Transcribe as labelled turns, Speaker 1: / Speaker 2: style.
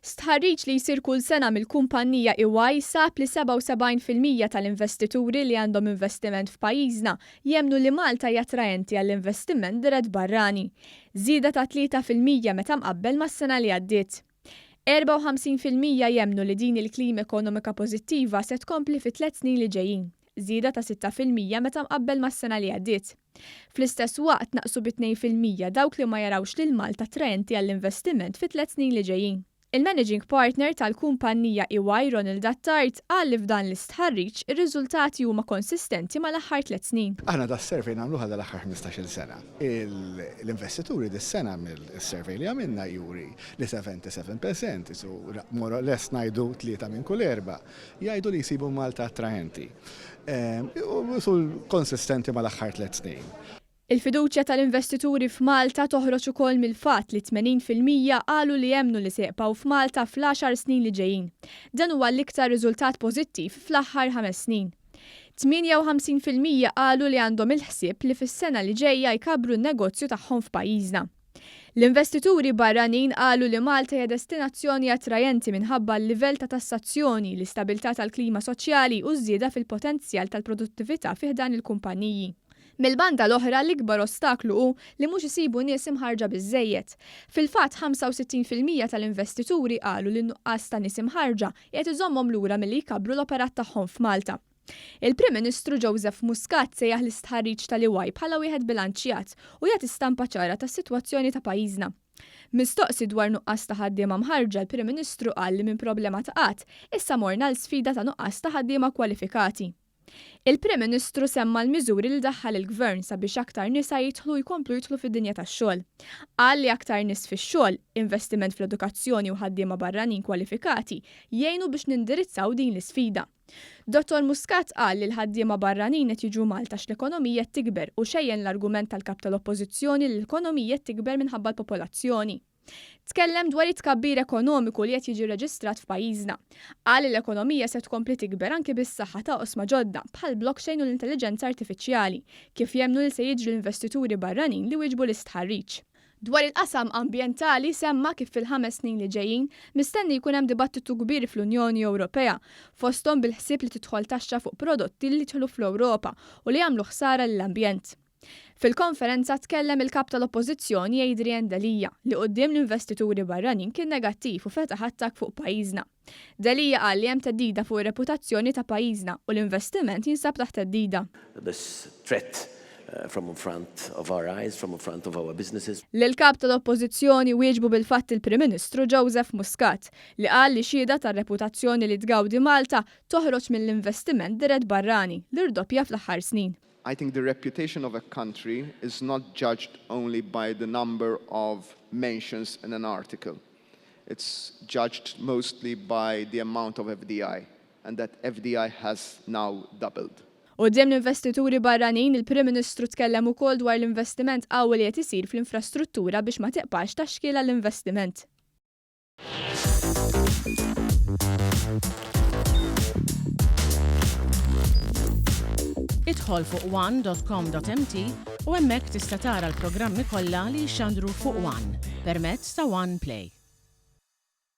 Speaker 1: Stħarriġ li jsir kull sena mill-kumpannija EY sab li 77% tal-investituri li għandhom investiment f'pajjiżna jemmnu li Malta hija attraenti għall-investiment dirett barrani. Żieda ta' 3% meta mqabbel mas-sena li għaddiet. 54% jemmnu li din il-klima ekonomika pożittiva se tkompli fit-tliet snin li ġejjin. Żieda ta' 6% meta mqabbel mas-sena li għaddiet. Fl-istess waqt naqsu bi 2% dawk li ma jarawx lil Malta attraenti għall-investiment fit-tliet snin li ġejjin. Il-Managing Partner tal-kumpannija EY Ronald Attard qal li f'dan l-istħarriġ ir-riżultati huma konsistenti mal-aħħar tliet snin.
Speaker 2: Aħna das-survey nagħmluh għal dal-aħħar 15-il sena. L-investituri dis-sena mill-survey li għamilna juri li 77%, so more or less ngħidu tlieta minn kull erba', Jgħidu li jsibu Malta attraenti. U konsistenti mal-aħħar tlett snin.
Speaker 1: Il-fiduċja tal-investituri f'Malta toħroġ ukoll mill-fatt li 80% qalu li jemmnu li se jibqgħu f'Malta fl-għaxar snin li ġejjin. Dan huwa l-iktar riżultat pożittiv fl-aħħar ħames snin. 58% qalu li għandhom il-ħsieb li fis-sena li ġejja jkabbru n-negozju tagħhom f'pajjiżna. L-investituri barranin qalu li Malta hija destinazzjoni attrajenti minħabba l-livell ta' tassazzjoni, l-istabilità tal-klima soċjali u ż-żieda fil-potenzjal tal-produttività fi ħdan il-kumpaniji. Mill-banda l-oħra, l-ikbar ostaklu hu li mhux isibu nies imħarrġa biżżejjed. Fil-fatt, 65% tal-investituri qalu li n-nuqqas ta' nies imħarrġa qiegħed iżommhom lura milli jkabbru l-operat tagħhom f'Malta. Il-Prim Ministru Joseph Muscat sejjaħ l-istħarriġ tal-EY bħala wieħed bilanċjat u jagħti stampa ċara tas-sitwazzjoni ta' pajjiżna. Mistoqsi dwar nuqqas ta' ħaddiema mħarrġa l-Prim Ministru qal li minn problema ta' qgħad, issa morna għal sfida ta' nuqqas ta' ħaddiema kwalifikati. Il-Prim Ministru semma l-miżuri li daħħal il-Gvern sabiex aktar nisa jidħlu u jkomplu jidħlu fid-dinja tax-xogħol. Qal li aktar nies fix-xogħol, investiment fl-edukazzjoni u ħaddiema barranin kwalifikati jgħinu biex nindirizzaw din l-isfida. Dottor Muscat qal li l-ħaddiema barranin qed jiġu Malta għax l-ekonomija qed tikber u xejjen l-argument tal-Kap tal-Oppożizzjoni li l-ekonomija qed tikber minħabba l-popolazzjoni. Tkellem dwar it-tkabbir ekonomiku li qed jiġi rreġistrat f'pajjiżna. Qal li l-ekonomija se tkompli tikber anki bis-saħħa ta' oqsma ġodda bħall-blockchain u l-intelliġenza artifiċjali, kif jemmnu li se jiġri l-investituri barranin li wieġbu l-istħarriġ. Dwar il-qasam ambjentali semma kif fil-ħames snin li ġejjin mistenni jkun hemm dibattitu kbir fl-Unjoni Ewropea, fosthom bil-ħsieb li tidħol taxxa fuq prodotti li jidħlu fl-Ewropa u li jagħmlu ħsara lill-ambjent. Fil-konferenza tkellem il-Kap tal-Oppożizzjoni Adrian Delia li quddiem l-investituri barranin kien negattiv u fetaħ attakk fuq pajjiżna. Delia qal li hemm theddida fuq ir-reputazzjoni ta' pajjiżna u l-investiment jinsab taħt theddida.
Speaker 3: This threat from in front of our eyes, from in front of our businesses.
Speaker 1: Lill-Kap tal-Oppożizzjoni wieġbu bil-fatt il-Prim Ministru Joseph Muscat, li qal li xhieda tar-reputazzjoni li tgawdi Malta toħroġ mill-investiment dirett barrani li rdoppja fl-aħħar snin.
Speaker 4: I think the reputation of a country is not judged only by the number of mentions in an article. It's judged mostly by the amount of FDI and that FDI has now doubled.
Speaker 1: Quddiem l-investituri barranin, il-Prim Ministru tkellem ukoll dwar l-investiment qawwi li qed isir fl-infrastruttura biex ma tiqpax ta' xkiel għall-investiment.
Speaker 5: Idħol fuq one.com.mt u hemmhekk tista' tara l-programmi kollha li jixxandru fuq One permezz ta' One Play.